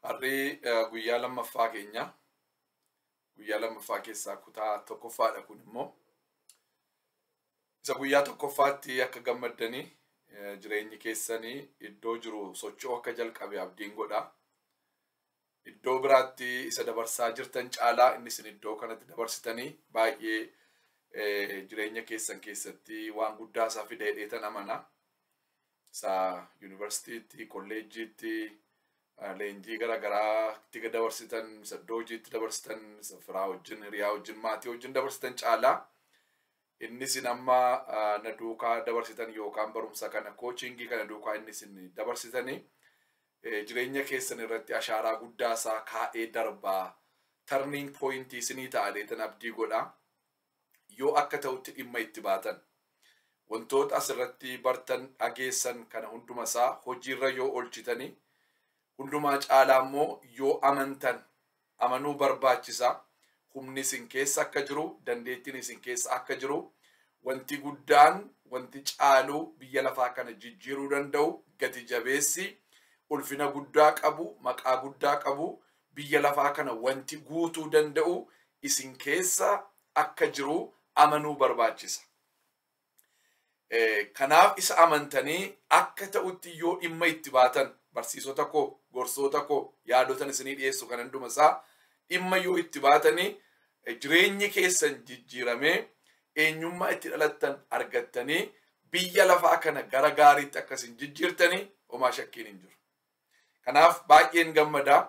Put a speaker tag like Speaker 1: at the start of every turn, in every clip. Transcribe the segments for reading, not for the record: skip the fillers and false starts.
Speaker 1: Har'i guyyaa lammaffaa keenya. Guyyaa lammaffaa keessaa kutaa tokkoffaadha kun immoo. Isa guyyaa tokkoffaatti akka gammaddanii jireenyi keessanii iddoo jiru socho'uu akka jalqabe abdiin godha. Iddoo biraatti isa dabarsaa jirtan caalaa inni isin iddoo kanatti dabarsitanii baay'ee jireenya keessan keessatti waan guddaa isaa fida jedheetan amana. Isa yuunivarsiitiitti, kolleejjiitti, leenjii garaagaraatti dabarsitan, isa iddoo hojiitti dabarsitan, isa firaa wajjin, hiriyaa wajjin, maatii wajjin dabarsitan caalaa inni isin amma na duukaa dabarsitan yookaan barumsa kana coachingii kana duukaa inni isin dabarsitanii jireenya keessan irratti ashaaraa guddaa isaa kaa'ee darbaa, turning pointii isinii ta'a jedheetan abdii godha. Yoo akka ta'utti dhimma itti baatan, wantoota asirratti bartan, dhageessan kana hunduma isaa hojiirra yoo oolchitanii, hundumaa caalaa immoo yoo amantan, amanuu barbaachisa. Humni isin keessa akka jiru, dandeettiin isin keessa akka jiru, wanti guddaan, wanti caalu biyya lafaa kana jijjiiruu danda'u, gati jabeessi, ulfina guddaa qabu, maqaa guddaa qabu, biyya lafaa kana wanti guutuu danda'u isin keessa akka jiru amanuu barbaachisa. Kanaaf isa amantanii akka ta'utti yoo dhimma itti baatan, barsiisota koo, gorsoota koo, yaadotan isinii dhiyeessu kan hunduma isaa dhimma yoo itti baatanii, jireenyi keessan jijjiiramee eenyummaa itti dhalattan argattanii biyya lafaa kana gara gaariitti akkasin jijjiirtanii homaa shakkiin hin jiru. Kanaaf baay'een gammadaa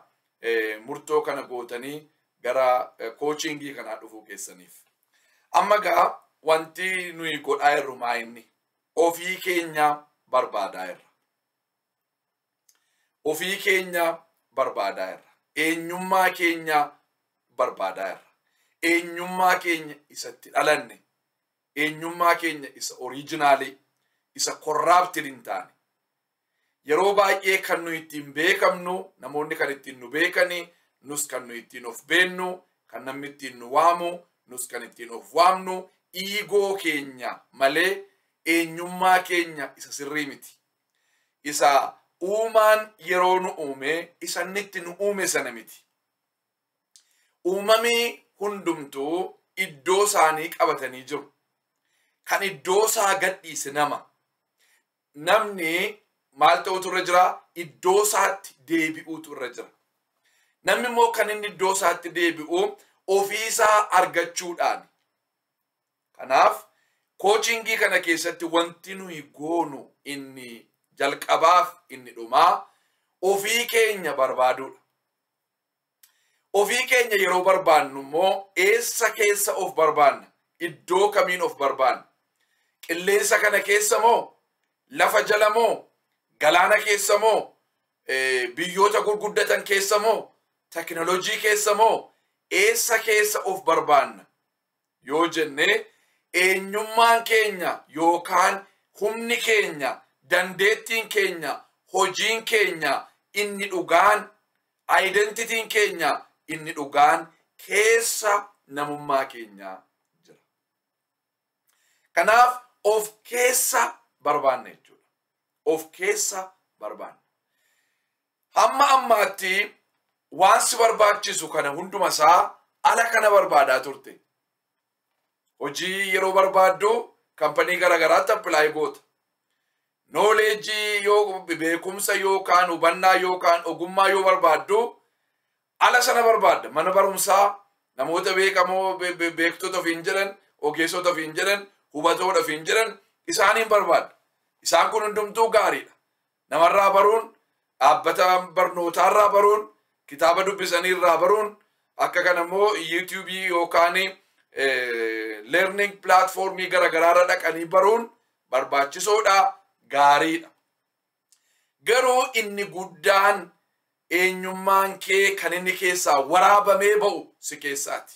Speaker 1: murtoo kana gootanii gara coachingii kanaa dhufuu keessaniif. Amma gaa wanti nuyi godhaa jirru maa inni? Ofii keenya barbaadaa jirra. Ofii keenya barbaadaa jirra. Eenyummaa keenya barbaadaa jirra. Eenyummaa keenya isatti dhalanne, eenyummaa keenya isa originalii, isa corrupted hin taane. Yeroo baay'ee kan nuyi ittiin beekamnu, namoonni kan ittiin nu beekani, nus kan nuyi ittiin of beennu, kan namni ittiin nu waamu, nus kan ittiin of waamnu, ego keenya malee eenyummaa keenya isa sirrii miti. Isa uumaan yeroo nu uume, isa inni itti nu uume sana miti. Uumamii hundumtuu iddoo isaanii qabatanii jiru. Kan iddoo isaa gadhiise nama. Namni maal ta'utu irra jira? Iddoo isaatti deebi'uutu irra jira. Namni immoo kan inni iddoo isaatti deebi'u ofii isaa argachuudhaan. Kanaaf coachingii kana keessatti wanti nuyi goonu inni jalqabaaf inni dhumaa ofii keenya barbaaduudha. Ofii keenya yeroo barbaannu immoo eessa keessa of barbaanna? Iddoo kamiin of barbaanna? Qilleensa kana keessa moo? Lafa jala moo? Galaana keessa moo? Biyyoota gurguddatan keessa moo? Teknoolojii keessa moo? Eessa keessa of barbaanna? Yoo jennee, eenyummaan keenya yookaan humni keenya, dandeettiin keenya, hojiin keenya inni dhugaan, identityn keenya inni dhugaan keessa namummaa keenyaa jira. Kanaaf of keessa barbaanna jechuudha. Of keessa barbaanna. Hamma ammaatti waan si barbaachisu kana hunduma isaa ala kana barbaadaa turte. Hojii yeroo barbaaddu company garaagaraatti apply goota. Knowledgeii yoo, beekumsa yookaan hubannaa yookaan ogummaa yoo barbaaddu ala sana barbaadda. Mana barumsaa, namoota beekamoo, beektota ofiin jedhan, ogeessota ofiin jedhan, hubatoodha ofiin jedhan isaaniin barbaadda. Isaan kun hundumtuu gaariidha. Namarraa baruun, dhaabbata barnootaarraa baruun, kitaaba dubbisaniirraa baruun, akka kana immoo YouTubeii yookaan learning platformii garaagaraarra dhaqanii baruun barbaachisoodha, gaariidha. Garuu inni guddaan eenyummaan kee kan inni keessaa waraabamee ba'u si keessaati.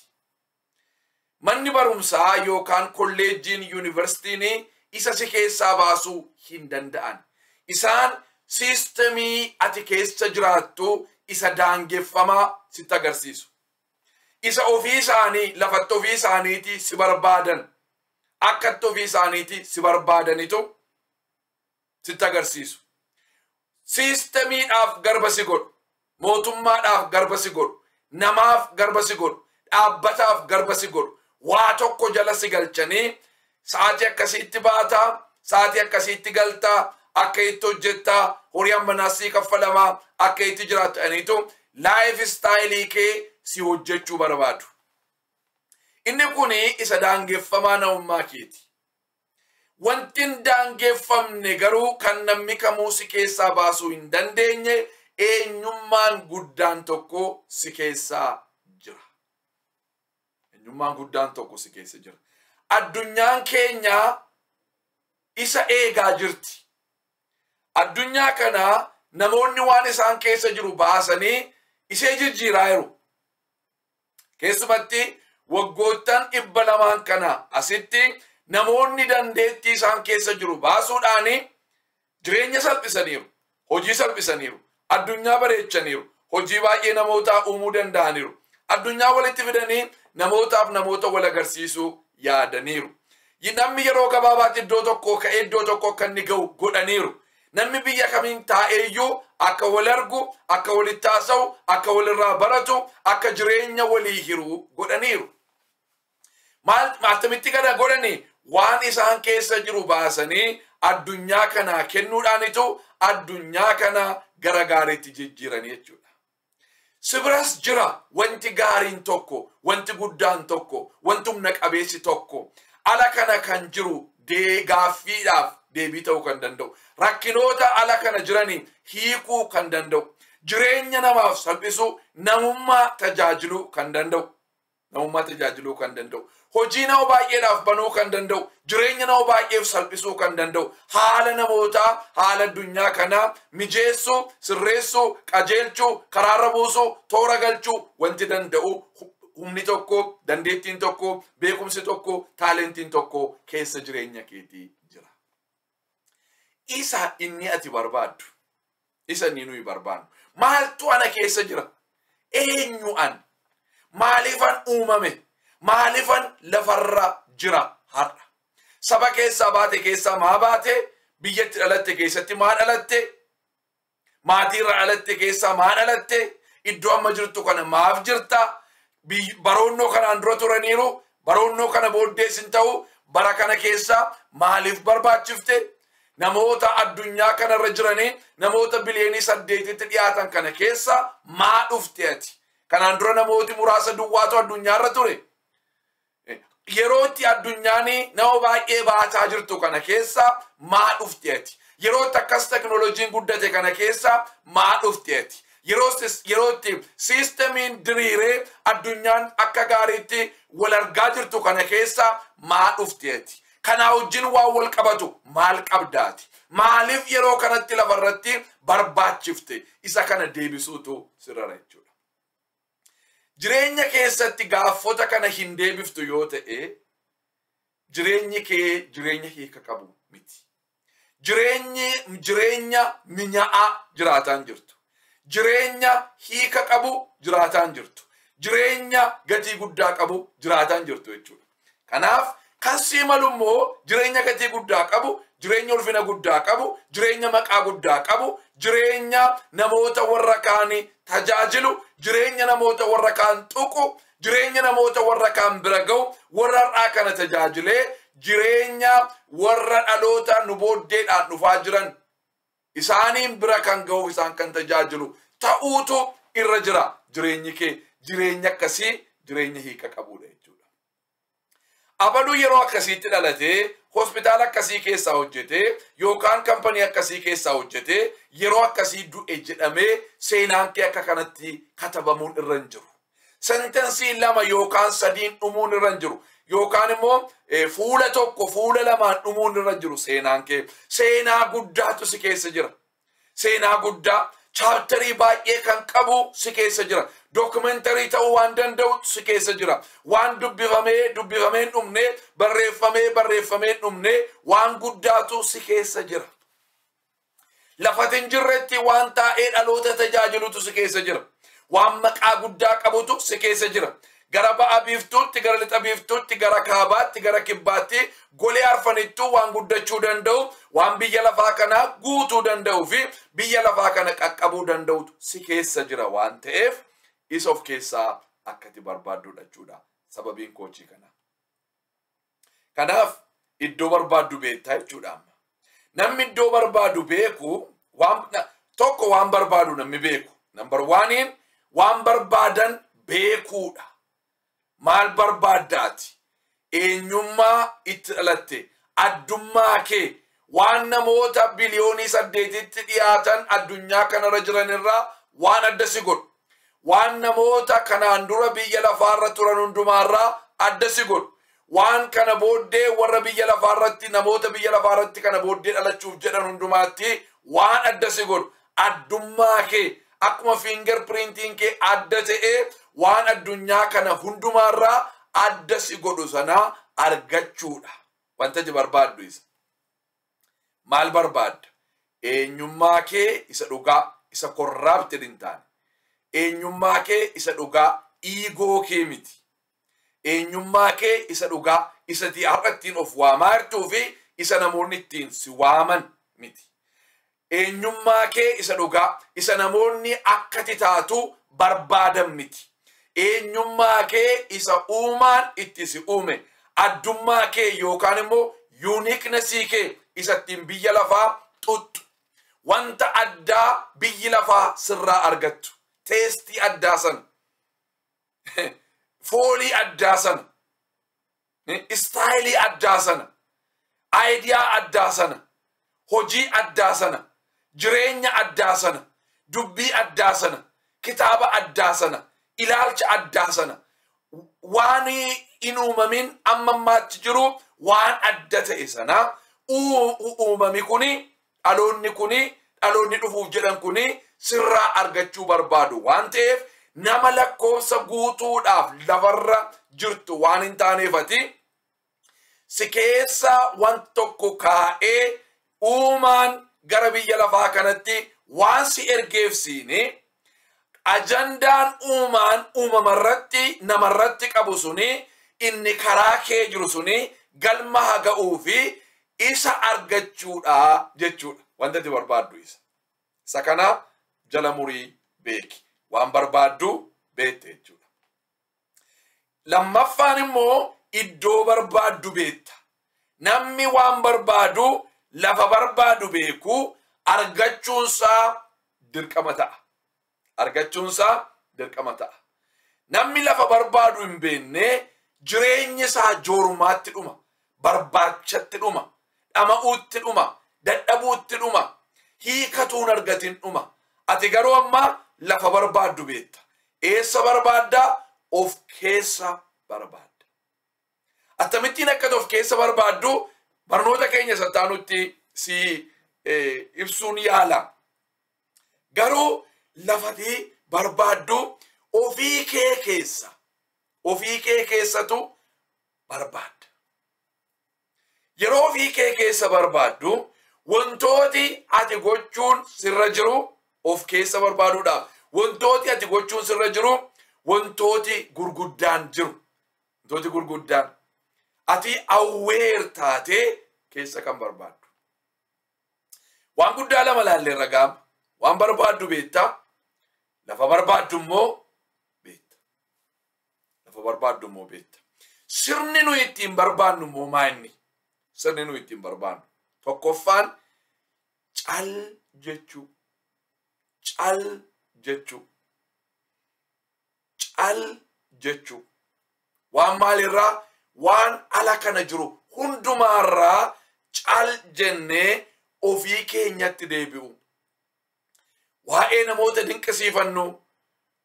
Speaker 1: Manni barumsaa yookaan kolleejjiin, yuunivarsiitiin isa si keessaa baasuu hin danda'an. Isaan systemii ati keessa jiraattu isa daangeffamaa sitti agarsiisu. Isa ofii isaanii lafatti ofii isaaniitii si barbaadan, akkatti ofii isaaniitii si barbaadanitu sitti agarsiisu. Systemiidhaaf garba si godhu. Mootummaadhaaf garba si godhu. Namaaf garba si godhu. Dhaabbataaf garba si godhu. Waa tokko jala si galchanii sa'aatii akkasiitti baataa, sa'aatii akkasiitti galtaa, akka itti hojjettaa, horii ammanaa sii kaffalamaa, akka itti jiraataniitu lifestyle kee si hojjechuu barbaadu. Inni kun isa daangeffamaa namummaa keeti. Wanti hin daangeffamne garuu kan namni kamuu si keessaa baasuu hin dandeenye eenyummaan guddaan tokko si keessaa jira. Eenyummaan guddaan tokko si keessa jira. Addunyaan keenya isa eegaa jirti. Addunyaa kana namoonni waan isaan keessa jiru baasanii ishee jijjiiraa jiru. Keessumatti waggoottan 200 kana asitti namoonni dandeettii isaan keessa jiru baasuudhaan jireenya salphisaniiru, hojii salphisaniiru, addunyaa bareechaniiru, hojii baay'ee namootaa uumuu danda'aniiru. Addunyaa walitti fidanii namootaaf namoota wal agarsiisuu yaadaniiru. Namni yeroo gabaabaatti iddoo tokkoo ka'ee iddoo tokko akka inni ga'u godhaniiru. Namni biyya kamiin taa'eeyyuu akka wal argu, akka walitti haasa'u, akka walirraa baratu, akka jireenya walii hiru godhaniiru. Maal attamitti kana godhani? Waan isaan keessa jiru baasanii addunyaa kanaa kennuudhaanitu addunyaa kana gara gaariitti jijjiiranii jechuudha. Si biras jira wanti gaariin tokko, wanti guddaan tokko, wanti humna qabeessi tokko. Ala kana kan jiru gaaffiidhaaf deebii ta'uu kan danda'u. Rakkinoota ala kana jiranii hiikuu kan danda'u. Jireenya namaaf salphisuu, namummaa tajaajiluu kan danda'u. Namummaa tajaajiluu kan danda'u. Hojii nama baay'eedhaaf banuu kan danda'u. Jireenya nama baay'eef salphisuu kan danda'u. Haala namootaa, haala addunyaa kanaa mijeessuu, sirreessuu, qajeelchuu, karaarra buusuu, toora galchuu wanti danda'u humni tokko, dandeettiin tokko, beekumsi tokko, taalentiin tokko keessa jireenya keetii jira. Isa inni ati barbaaddu. Isa inni nuyi barbaadnu. Maaltu ana keessa jira? Eenyu an? Maaliifan uumame? Maaliifan lafarra jira har'a? Saba keessaa baate keessaa maa baate? Biyyatti dhalatte keessatti maa dhalatte? Maatiirra dhalatte keessaa maa dhalatte? Iddoo amma jirtu kana maaf jirta? Baroonnoo kanaan dura turaniiru, baroonnoo kana booddees hin ta'u, bara kana keessa maaliif barbaachifte? Namoota addunyaa kanarra jiranii, namoota biliyoonii 8tti dhiyaatan kana keessa maa dhufte ati? Kanaan dura namooti muraasa duwwaatu addunyaarra ture. Yeroo itti addunyaan nama baay'ee baataa jirtu kana keessa maa dhufte ati? Yeroo itti akkas teknooloojiin guddate kana keessa maa dhufte ati? Yeroo itti siistemiin diriiree addunyaan akka gaariitti wal argaa jirtu kana keessa maa dhufte ati? Kanaa wajjin waan wal qabatu maal qabdaati? Maaliif yeroo kanatti lafarratti barbaachifte? Isa kana deebisuutu sirra jechuudha. Jireenya keessatti gaaffota kana hin deebiftu yoo ta'e, jireenyi kee jireenya hiika qabu miti. Jireenyi jireenya minya'aa jiraataan jirtu. Jireenya hiika qabu jiraataan jirtu. Jireenya gatii guddaa qabu jiraataan jirtu jechuudha. Kanaaf kan sii malu immoo jireenya gatii guddaa qabu, jireenya ulfina guddaa qabu, jireenya maqaa guddaa qabu, jireenya namoota warra kaanii tajaajilu, jireenya namoota warra kaan tuqu, jireenya namoota warra kaan bira ga'u, warra har'aa kana tajaajilee jireenya warra dhaloota nu booddeedhaan dhufaa jiran isaaniin bira kan ga'u isaan kan tajaajilu ta'uutu irra jira. Jireenyi kee jireenya akkasii jireenya hiika qabudha jechuudha. Abaluu yeroo akkasiitti dhalatee hospitaala akkasii keessaa hojjetee yookaan kampanii akkasii keessaa hojjetee yeroo akkasii du'e jedhamee seenaan kee akka kanatti katabamuun irra hin jiru. Sentensii 2 yookaan 3 dhumuun irra hin jiru. Yookaan immoo fuula 1 fuula 2 dhumuun irra hin jiru seenaan kee. Seenaa guddaatu si keessa jira. Seenaa guddaa chaaptarii baay'ee kan qabu si keessa jira. Dookumentarii ta'uu waan danda'u si keessa jira. Waan dubbifamee dubbifamee hin dhumne, barreeffamee barreeffamee hin dhumne waan guddaatu si keessa jira. Lafati hin jirretti waan taa'ee dhaloota tajaajilutu si keessa jira. Waan maqaa guddaa qabutu si keessa jira. Gara ba'a biiftuutti, gara lixa biiftuutti, gara kaabaatti, gara kibbaatti, golee arfanittuu waan guddachuu danda'u, waan biyya lafaa kanaa guutuu danda'uu fi biyya lafaa kana qaqqabuu danda'utu si keessa jira waan ta'eef isa of keessaa akkati barbaadduudha jechuudha. Sababiin koochii kana. Kanaaf iddoo barbaaddu beektaa jechuudha amma. Namni iddoo barbaadu beeku waan tokko, waan barbaadu namni beeku. Number oneiin waan barbaadan beekuudha. Maal barbaaddaati? Eenyummaa itti dhalatte, addummaa kee, waan namoota biliyoonii 8tti dhiyaatan addunyaa kanarra jiran irraa waan adda si godhu. Waan namoota kanaan dura biyya lafaarra turan hundumaarraa adda si godhu. Waan kana booddee warra biyya lafaarratti, namoota biyya lafaarratti kana booddee dhalachuuf jedhan hundumaatti waan adda si godhu. Addummaa kee, akkuma finger printiin kee adda ta'ee, waan addunyaa kana hundumaarraa adda si godhu sana argachuudha. Wanta ati barbaaddu isa. Maal barbaadda? Eenyummaa kee isa dhugaa, isa corrupted hin taane. Eenyummaa kee isa dhugaa, ego kee miti. Eenyummaa kee isa dhugaa, isa ati har'a ittiin of waamaa jirtuu fi isa namoonni ittiin si waaman miti. Eenyummaa kee isa dhugaa, isa namoonni akkati taatu barbaadan miti. Eenyummaa kee isa uumaan itti si uume, addummaa kee yookaan immoo uniquenessii kee isa ittiin biyya lafaa xuxxu, wanta addaa biyyi lafaa sirraa argattu, tasteii addaa sana, foolii addaa sana, styleii addaa sana, idea addaa sana, hojii addaa sana, jireenya addaa sana, dubbii addaa sana, kitaaba addaa sana, ilaalcha addaa sana, waan hin uumamin amma ammaatti jiru, waan adda ta'e sana, uumami kuni, dhaloonni kuni, dhaloonni dhufuuf jedhan kuni sirraa argachuu barbaadu waan ta'eef, nama lakkoofsa guutuudhaaf lafarra jirtu waan hin taaneefati si keessa waan tokko kaa'ee uumaan gara biyya lafaa kanatti waan si ergeef siini, ajandaan uumaan uumamarratti namarratti qabu suni, inni karaa kee jiru suni galma haga'uu fi isa argachuudha jechuudha. Wanta ati barbaaddu isa. Isa kana jala murii beeki. Waan barbaaddu beekte jechuudha. Lammaffaan immoo iddoo barbaaddu beekta. Namni waan barbaadu, lafa barbaadu beeku, argachuunsaa dirqama ta'a. Argachuunsaa dirqama ta'a. Namni lafa barbaadu hin beekne jireenyi isaa joormaatti dhuma, barbaachatti dhuma, dhama'uutti dhuma, dadhabuutti dhuma, hiikatuun argatin dhuma. Ati garuu amma lafa barbaaddu beekta. Eessa barbaaddaa? Of keessa barbaadda. Akkamittiin akka of keessa barbaaddu barnoota keenya sattaanutti si ibsuun yaala. Garuu lafati barbaaddu ofii kee keessa. Ofii kee keessatu barbaadda. Yeroo ofii kee keessa barbaaddu, wantooti ati gochuun sirra jiru of keessa barbaaduudhaaf, wantooti ati gochuun sirra jiru, wantooti gurguddaan jiru. Wantooti gurguddaan ati aware taatee keessa kan barbaaddu. Waan guddaa lama laalleerra gaama. Waan barbaaddu beektaa. Lafa barbaaddu immoo beekta. Lafa barbaaddu immoo beekta. Sirni nuyi ittiin barbaannu immoo maa inni? Sirni nuyi ittiin barbaannu. Tokkoffaan cal jechuu. Cal jechuu. Cal jechuu. Waan maalirraa? Waan ala kana jiru hundumaarraa cal jennee ofii keenyatti deebi'u. Waa'ee namoota dinqisiifannu,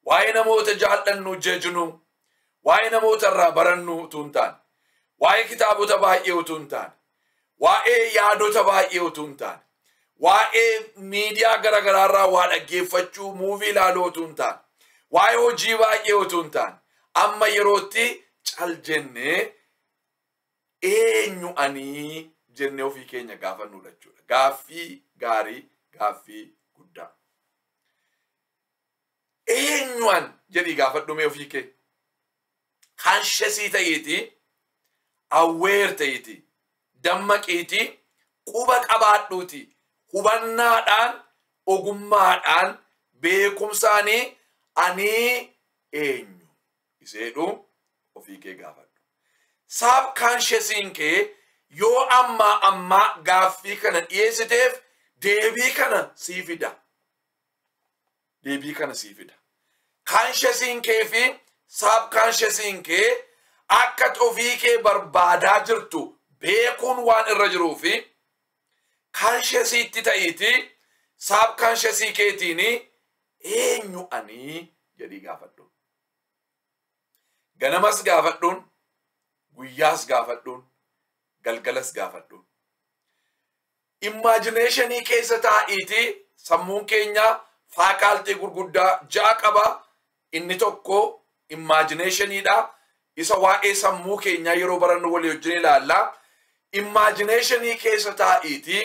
Speaker 1: waa'ee namoota jaallannu jejnu, waa'ee namoota irraa barannu utuu hin taane, waa'ee kitaabota baay'ee utuu hin taane, waa'ee yaadota baay'ee utuu hin taane, waa'ee miidiyaa garaagaraarraa waa dhaggeeffachuu, movie ilaaluu utuu hin taane, waa'ee hojii baay'ee utuu hin taane, amma yerootti cal jennee eenyu anii jennee ofii keenya gaafannudha jechuudha. Gaaffii gaarii, gaaffii guddaa. Eenyu an jedhii gaafadhu mee ofii kee. Conscious ta'iiti, aware ta'iiti, dammaqiiti, quba qabaadhuuti, hubannaadhaan, ogummaadhaan, beekumsaanii ani eenyu iseedhu ofii kee gaafadhu. Subconsciousiin kee yoo ammaa ammaa gaaffii kana dhiyeessiteef deebii kana sii fida. Deebii kana sii fida. Consciousiin kee fi subconsciousiin kee akka ofii kee barbaadaa jirtu beekuun waan irra jiruu fi consciousiitti ta'iiti subconsciousii keetiin eenyu ani jedhii gaafadhu. Ganamas gaafadhuun, guyyaas gaafadhuun, galgalas gaafadhuun. Imaginationii keessa taa'iiti sammuun keenya faculty gurguddaa 6 qaba. Inni tokko imaginationiidha. Isa waa'ee sammuu keenyaa yeroo barannu walii wajjin ilaalla. Imaginationii keessa taa'iiti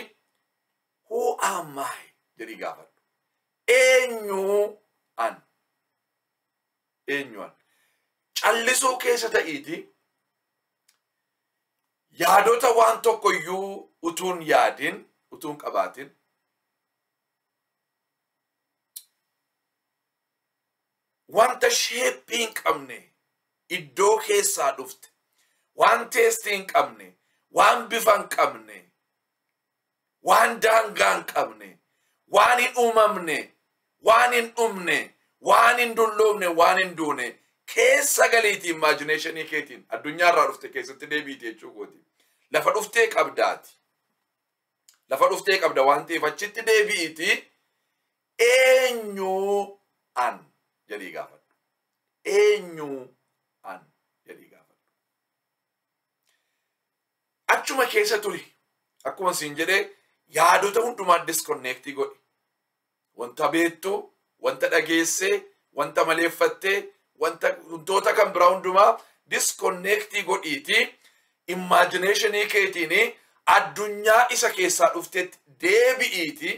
Speaker 1: who am I jedhii gaafadhu. Eenyu an? Eenyu an? Callisuu keessa ta'iiti yaadota waan tokko iyyuu utuun yaadin, utuun qabaatin, wanta shapeii hin qabne iddoo keessaa dhufte, waan tasteii hin qabne, waan bifa hin qabne, waan daangaa hin qabne, waan hin uumamne, waan hin dhumne, waan hin dulloomne, waan hin duune keessa galiiti imaginationii keetiin addunyaarraa dhufte keessatti deebiiti jechuu kooti. Lafa dhuftee qabdaati. Lafa dhuftee qabda waan ta'eef achitti deebi'iiti eenyu an jedhii gaafadhu. Eenyu an jedhii gaafadhu. Achuma keessa turi. Akkuma siin jedhee yaadota hundumaa disconnectii godhi. Wanta beektu, wanta dhageessee, wanta maleeffattee, wantoota kan biraa hundumaa disconnectii godhiiti imaginationii keetiin addunyaa isa keessaa dhuftetti deebi'iiti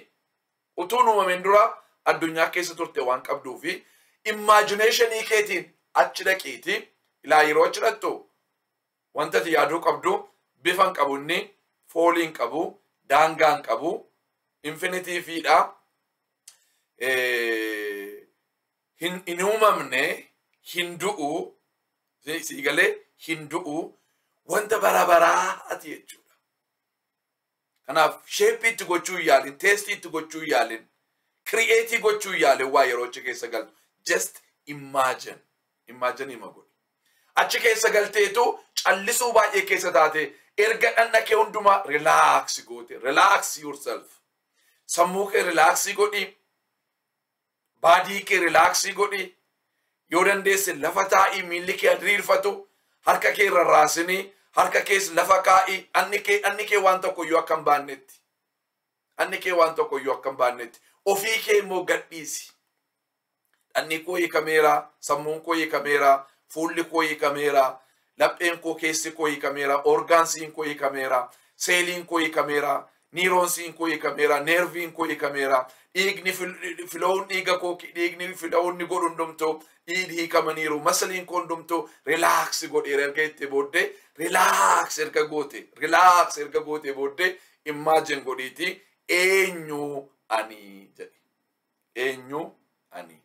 Speaker 1: utuun uumamin dura addunyaa keessa turte waan qabduu fi imaginationii keetiin achi dhaqiiti. Ilaa yeroo achi dhaqxu wanta ati yaaduu qabdu bifa hin qabu, inni foolii hin qabu, daangaa hin qabu, infinity fiidha. Hin uumamne, hin du'u, si galee hin du'u, wanta bara baraati jechuudha. Kanaaf shapeii itti gochuu hin yaalin, tasteii itti gochuu hin yaalin, createii gochuu hin yaalin waa yeroo achi keessa galtu. Just imagine. Imagine hima godhi. Achi keessa galteetu callisuu baay'ee keessa taate erga dhanna kee hundumaa relax goote. Relax yourself. Sammuu kee relaxii godhi. Bodyii kee relaxii godhi. Yoo dandeesse lafa taa'ii miilli kee diriirfatu, harka kee rarraasinii, harka kees lafa kaa'ii, dhanni kee waan tokko iyyuu akka hin baannetti. Dhanni kee waan tokko iyyuu akka hin baannetti. Ofii kee immoo gadhiisi. Dhanni koo hiikameera, sammuun koo hiikameera, fuulli koo hiikameera, lapheen koo keessi koo hiikameera, organsiin koo hiikameera, seeliin koo hiikameera, neuronsiin koo hiikameera, nerveiin koo hiikameera, dhiigni flowuun dhiiga koo dhiigni flowuun ni godhu hundumtuu dhiigni hiikamaniiru, muscleiin koo hundumtuu relax godheera erga itti booddee relax erga goote relax erga goote booddee imagine godhiiti eenyu ani jedhe. Eenyu ani.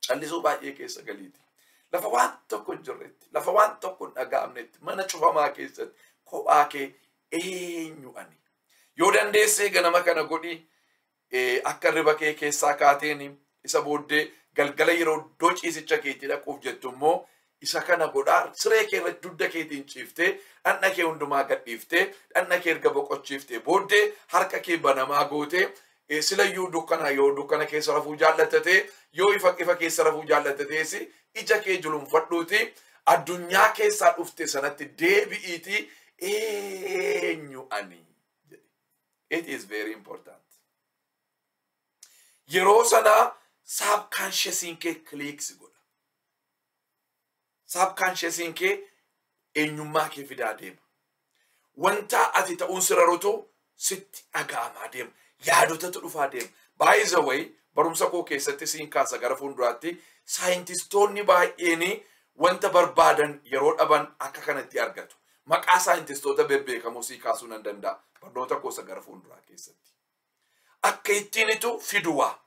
Speaker 1: Callisuu baay'ee keessa galiiti. Lafa waan tokko hin jirretti, lafa waan tokko hin dhaga'amnetti, mana cufamaa keessatti kophaa kee eenyu ani. Yoo dandeessee ganama kana godhi akka riba kee keessaa kaateen isa booddee galgala yeroo iddoo ciisicha keetii dhaquuf jettu immoo isa kana godhaa siree kee irratti dugda keetiin ciiftee dhandha kee hundumaa gadhiiftee dhandha kee erga boqochiiftee booddee harka kee banamaa gootee silayyuu dukkana yoo dukkana keessa rafuu jaallattatee yoo ifa ifa keessa rafuu jaallattatees ija kee julunfadhuuti addunyaa keessaa dhufte sanatti deebi'iiti eenyu ani. It is very important. Yeroo sana subconsciousiin kee clicks godha. Subconsciousiin kee eenyummaa kee fidaa deema. Wanta ati ta'uun sirra rutu sitti dhaga'amaa deema. Yaadotatu dhufaa deema. By the way, barumsa koo keessatti siin kaasa gara fuulduraatti saayintistoonni baay'een wanta barbaadan yeroo dhaban akka kanatti argatu. Maqaa saayintistoota bebbeekamoo sii kaasuu nan danda'a barnoota gosa gara fuulduraa keessatti. Akka ittiinitu fiduwaa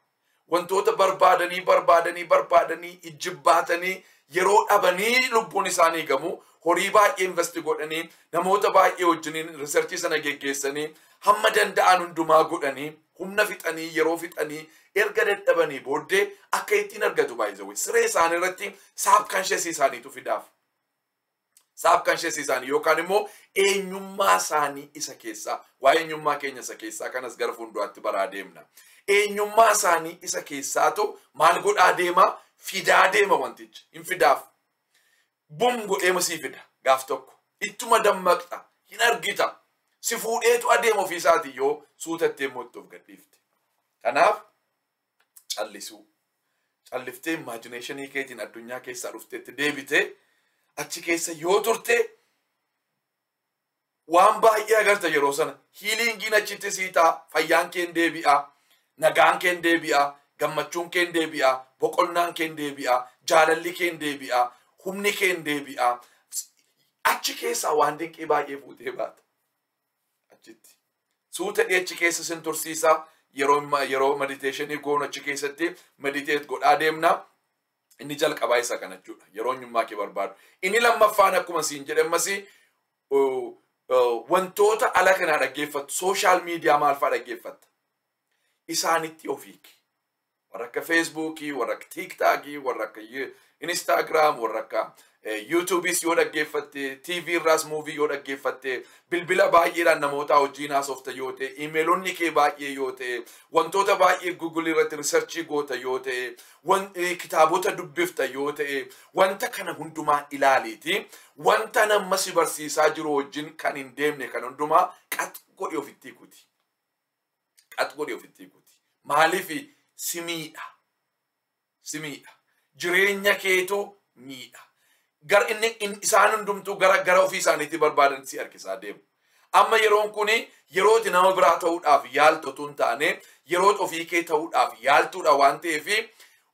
Speaker 1: wantoota barbaadanii barbaadanii barbaadanii ijjibbaatanii yeroo dhabanii lubbuun isaanii gamu, horii baay'ee invest godhanii, namoota baay'ee wajjiniin researchii sana geggeessanii, hamma danda'an hundumaa godhanii, humna fixanii, yeroo fixanii, erga dadhabanii booddee akka ittiin argatu. Baay'ee siree isaanii irratti subconscious isaaniitu fidaaf. Subconscious isaanii yookaan immoo eenyummaa isaanii isa keessaa, waa'ee eenyummaa keenya isa keessaa kanas gara fuulduraatti baraa deemna. Eenyummaa isaanii isa keessaatu maal godhaa deema? Fidaa deema wantichi. Hin fidaaf. Bum godhee sii fida gaaf tokko. Ittuma dammaqxa. Hin argita. Si fuudheetu adeema ofiisaatii yoo suutattee immoo itti of gadhiifte. Kanaaf callisuu. Calliftee imaginationii keetiin addunyaa keessaa dhufteetti deebitee achi keessa yoo turte waan baay'ee agarta yeroo sana. Healingiin achitti sii ta'a, fayyaan keen deebi'a, nagaan keen deebi'a, gammachuun keen deebi'a, boqonnaan keen deebi'a, jaalalli keen deebi'a, humni keen deebi'a. Achi keessaa waan dinqii baay'ee fuutee baata. Achitti. Suuta achi keessa sin tursiisa. Yeroo meditationii goonu achi keessatti meditate godhaa deemna. Inni jalqabaa isa kana jechuudha. Yeroo eenyummaa kee barbaadu. Inni lammaffaan akkuma siin jedhammas wantoota ala kanaa dhaggeeffattu, social media maal fa'aa dhaggeeffatta? Isaanitti ofiiki. Warra akka Facebookii, warra akka TikTokii, warra akka Instagram, warra akka YouTubeis yoo dhaggeeffatte, TV irraas movie yoo dhaggeeffatte, bilbila baay'eedhaan namoota wajjin haasofta yoo ta'e, emailonni kee baay'ee yoo ta'e, wantoota baay'ee Google irratti researchii goota yoo ta'e, kitaabota dubbifta yoo ta'e, wanta kana hundumaa ilaaliiti. Wanta nama si barsiisaa jiru wajjin kan hin deemne kan hundumaa qax godhi ofitti kuti. Qax godhi ofitti kuti. Maaliif si miidha? Si miidha. Jireenya keetu miidha. Gar inni isaan hundumtuu gara ofii isaaniitti barbaadan si harkisaa deemu. Amma yeroon kun yeroo itti nama biraa ta'uudhaaf yaaltu otoo hin taane yeroo ofii kee ta'uudhaaf yaaltuudha waan ta'eef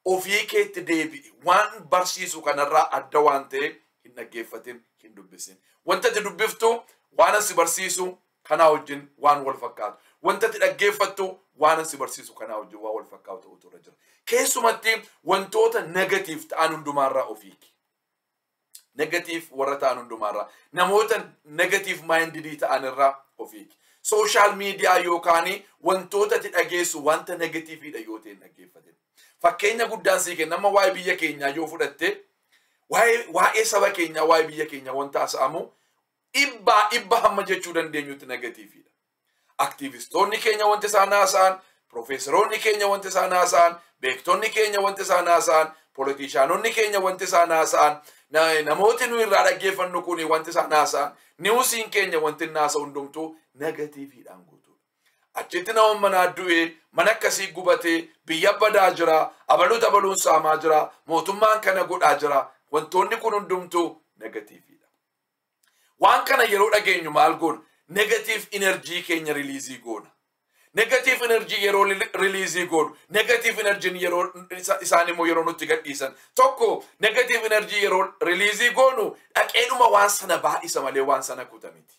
Speaker 1: ofii keetti deebi'i. Waan barsiisu kanarraa adda waan ta'e hin dhaggeeffatin, hin dubbisin. Wanta ati dubbiftu waan si barsiisu kanaa wajjin waan wal fakkaatu. Wanta ati dhaggeeffattu waan si barsiisu kanaa wajjin waan wal fakkaatu ta'utu irra jira. Keessumatti wantoota negative ta'an hundumaarraa ofiiki. Negative warra ta'an hundumaarraa, namoota negative mindedii ta'an irraa ofiiki. Social media yookaan wantoota ati dhageessu wanta negativeiidha yoo ta'e hin dhaggeeffatin. Fakkeenya guddaan sii kenna. Amma waa'ee biyya keenyaa yoo fudhatte, waa'ee saba keenyaa, waa'ee biyya keenyaa wanta haasa'amu dhibbaa dhibba hamma jechuu dandeenyutti negativeiidha. Aktiivistoonni keenya wanti isaan haasa'an, piroofeesaroonni keenya wanti isaan haasa'an, beektonni keenya wanti isaan haasa'an, poolitiishaanonni keenya wanti isaan haasa'an, namooti nu irraa dhaggeeffannu kun wanti isaan haasa'an, newsiin keenya wanti inni haasa'u hundumtuu negativeiidhaan guutuudha. Achitti nama manaa du'ee, mana akkasii gubatee, biyya badaa jira, abaluuta abaluun saamaa jira, mootummaan kana godhaa jira. Wantoonni kun hundumtuu negativeiidha. Waan kana yeroo dhageenyu maal goona? Negative energy keenya release goona. Negative energy yeroo release goonu, negative energyn yeroo isaan immoo yeroo nutti gadhiisan tokko, negative energy yeroo release goonu dhaqeedhuma waan sana baay'isa malee waan sana kuta miti.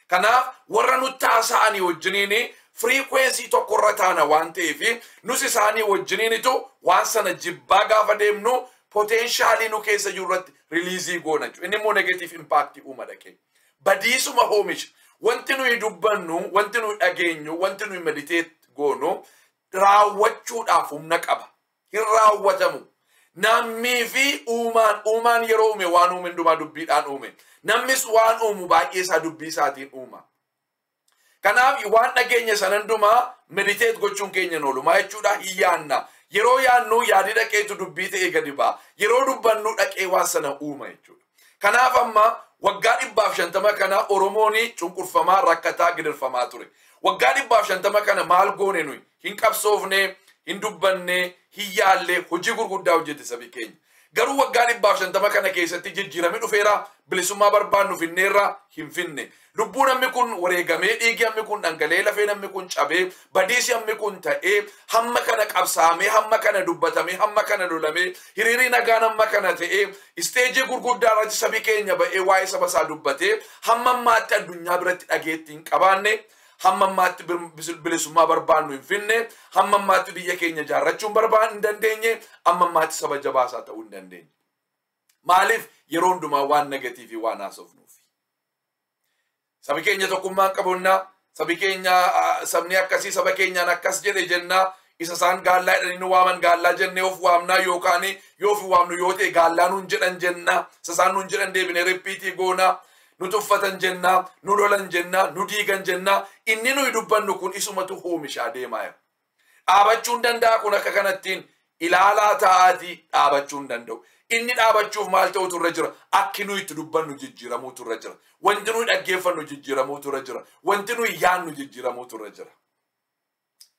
Speaker 1: Kanaaf warra nutti haasa'anii wajjiniin frequency tokkorra taana waan ta'eef nus isaanii wajjiniinitu waan sana jibbaa gaafa deemnu potentialii nu keessa jiru irratti release goona jechuudha. Inni immoo negative impact uuma dhaqee. Badiisuma oomisha. Wanti nuyi dubbannu, wanti nuyi dhageenyu, wanti nuyi meditate goonu raawwachuudhaaf humna qaba. Hin raawwatamu. Namni fi uumaan yeroo uume waan uume hundumaa dubbiidhaan uume. Namnis waan uumu baay'ee isaa dubbii isaatiin uuma. Kanaaf waan dhageenya sana hundumaa meditate gochuun keenya hin oolu. Maa jechuudha? Hin yaanna. Yeroo yaannu yaadi dhaqeetu dubbii ta'ee gadi ba'a. Yeroo dubbannu dhaqee waan sana uuma jechuudha. Kanaaf amma waggaa 150 kana Oromoon cunqurfamaa, rakkataa, gidirfamaa ture. Waggaa 150 kana maal goone nuyi? Hin qabsoofne, hin dubbanne, hin yaalle, hojii gurguddaa hojjete sabi keenya. Garuu waggaa 150 kana keessatti jijjiiramni dhufeera, bilisummaa barbaannu finneerra hin finne. Lubbuu namni kun wareegamee, dhiigi hammi kun dhangala'ee, lafee namni kun cabee, badiisi hammi kun ta'ee, hamma kana qabsaamee, hamma kana dubbatamee, hamma kana lolamee, hiriirri nagaan hamma kana ta'ee, isteejii gurguddaa irratti sabi keenya ba'ee waa'ee saba isaa dubbatee, hamma ammaatti addunyaa biratti dhageettii hin qabaanne, hamma ammaatti bilisummaa barbaannu hin finne, hamma ammaatti biyya keenya ijaarrachuu hin dandeenye, hamma ammaatti saba jabaasaa ta'uu hin dandeenye. Maaliif? Yeroo hundumaa waan negatiivii waan haasofnuuf. Sabi keenya tokkummaa hin qabunnaa, sabi keenya sabni akkasii saba keenyaan akkas jedhe jennaa, isa isaan gaallaa jedhanii nu waaman gaallaa jennee of waamnaa, yookaan yoo of waamnu yoo ta'e gaallaa nuun jedhan jennaa, isa isaan nuun jedhan deebinee repeat goonaa. Nu tuffatan jennaa, nu lolan jennaa, nu diigan jennaa, inni nuyi dubbannu kun isumatu oomishaa deemaa jira. Dhaabachuu hin danda'a kun akka kanattiin ilaalaa taa'aatii dhaabachuu hin danda'u. Inni dhaabachuuf maal ta'utu irra jira? Akki nuyi itti dubbannu jijjiiramuutu irra jira. Wanti nuyi dhaggeeffannu jijjiiramuutu irra jira. Wanti nuyi yaannu jijjiiramuutu irra jira.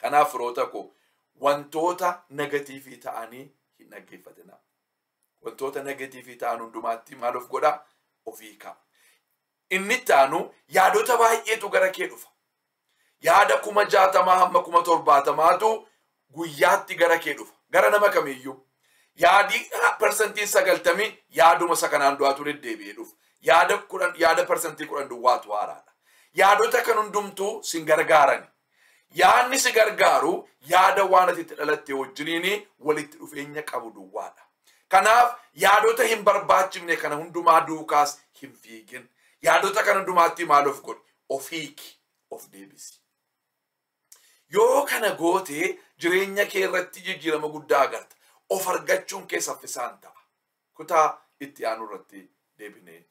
Speaker 1: Kanaaf firoota koo, wantoota negatiivii ta'anii hin dhaggeeffatinaa. Wantoota negatiivii ta'an hundumaatti maal of godhaa? Ofii ka'a. Inni itti aanu, yaadota baay'eetu gara kee dhufa. Yaada 60,000 hamma 70,000tu guyyaatti gara kee dhufa. Gara nama kamiiyyuu. Yaadi 90% yaaduma isa kanaan du'aatu deddeebi'ee dhufa. Yaada 10, yaada 10% duwwaatu haaraadha. Yaadota kan hundumtuu sin gargaarani. Yaadni si gargaaru yaada waan ati itti dhalatte wajjiniin walitti dhufeenya qabu duwwaadha. Kanaaf yaadota hin barbaachifne kana hundumaa duukaas hin fiigin. Yaadota kana hundumaatti maal of godhi? Of hiiki, of deebisi. Yoo kana goote jireenya kee irratti jijjiirama guddaa agarta. Of argachuun kee saffisaan ta'a. Kutaa itti aanu irratti deebinee